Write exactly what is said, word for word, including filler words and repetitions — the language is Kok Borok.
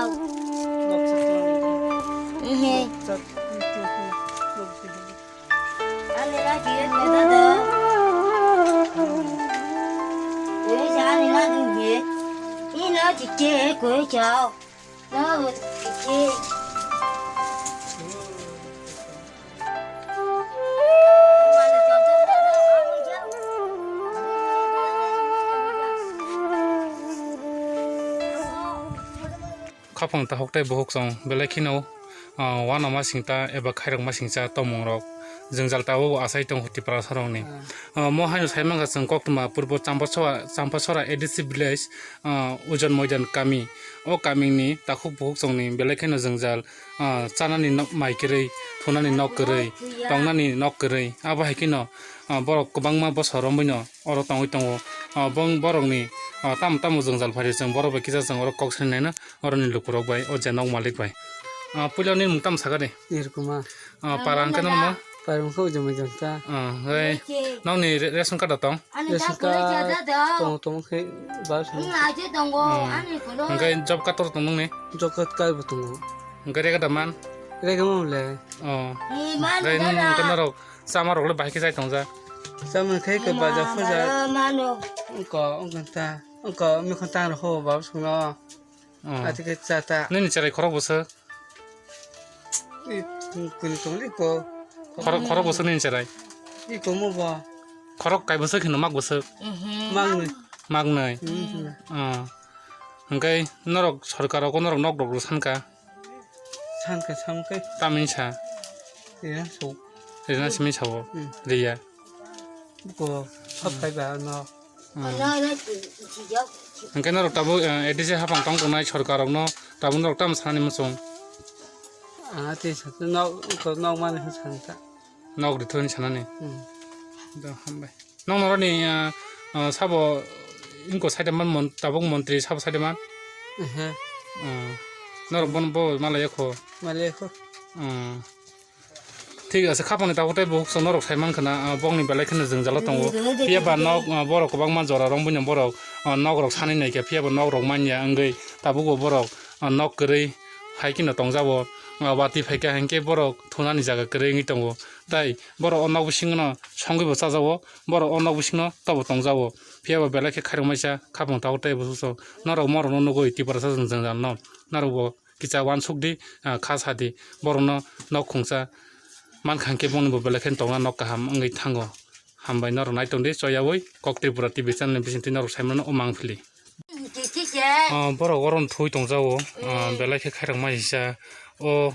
Ihe. Ani lagi ya, ya, da, da. Ini sa ani lagi ya. Ini lagi ke, kue chao. Lagi ke. Khapang tahok tei buhuk chwng belai kheno, ah, uanama singcha eba khairokma singcha tongmung rok jwngjal tabuk bo achai tongo Tiprasa rokni. Ah, mo haino sai mankha chwng koktwma purbo Champasora, Champasora A D C village, ah, Ujon Moidan kami. O kamini takhuk buhuk chwngni belai kheno jwngjal, ah, chanani nok mai kwrwi, thunani nok kwrwi, tongnani nok kwrwi. Abo hai kheno, ah, borok kwbangma bosor romwino oro tongwi tongo. Ah, bong-, borokni, ah, tamo tamo jwngjal phari chwng borok bai kisa chwng oro kok sani naina oroni lukurok bai, o je nok malik bai. Ah, puila nini mung tamo sakha de? Nirkuma. Ah, para hwnkhe nokno? Para hwnkhe Ujon Moidan ta. Ah, hei. Nokni re-, ration card tong? Ration card tongo, tongo khe ba song. Ah. Hwnkhe job card tor tong nokni? Job card kaibo tongo. Hwnkhe rega da man? Rega man le. Oh. Hwnkhe norok chama rok le bahai khe chai tong ja? Chama khe khe baja phuja. Ongko, ongko ta. Ongko, mikho tang rok ho ba song no. Oh. Ati khe cha ta. Nini cherai khorok bwswk? I, kuni tong iko. Khorok, khorok bwswk nini cherai? Iko mo bo. Khorok kai bwswk hino mak bwswk? Mak nwi. Mak nwi? Hmm. Oh. Hwnkhe norok sorkar rogo norok nok rok rw sanka? Sanka, sanka. Tamni sa? Iya, so. Rina simi sao? Hmm. Riya. Buko, hap kai ba no. Hmm. Hwnkhe norok tabuk, eh, A D C hapang tong tongnai sorkar rokno tabuk norok tamo sanani muchung? Ah, tei sa, nok, nok mani hwn sanka. Nok rithwini sanani? Hmm. Do, hambai. Nokno roni, ah, ah, sabo ingko saidaman mon-, tabuk montri sabo saidaman? Aha. Ah, norok bono bo malaya kho? Malaya kho. Ah. Thik ase, khapangni tabuk tei buhuk chwng norok sai mankha na, ah, bokni belai kheno jwngjalo tongo. Phiya ba nok, ah, borok kwbangma jora rwng buino borok, ah, nok rok sanwi naikha, phiya ba nok rok manya wngwi tabukbo borok, ah, nok kwrwi hai kheno tongjago. Ah, watwi phaikha hinkhe borok thunani jaga kwrwi wngwi tongo. Tai borok o nok bisingono songwibo chajago, borok o nok bisingo tobo tongjago. Phiya ba belai khe khairokmaisa khapang tabuk tei buhuk chwng norok morokno nugwi Tiprasa jwngjal no norokbo kisa uansuk di, ah, kha sa di, borokno nok khungsa mankha hinkhe bongni bo belai kheno tongna nok kaham wngwi thango. Hambai norok nai tong di, choyaui Kok Tripura T V channel ni bisingtwi norok sai mano o mang phili. Ah, borok oro thwi tongjago, ah, belai khe khairokma sisa o.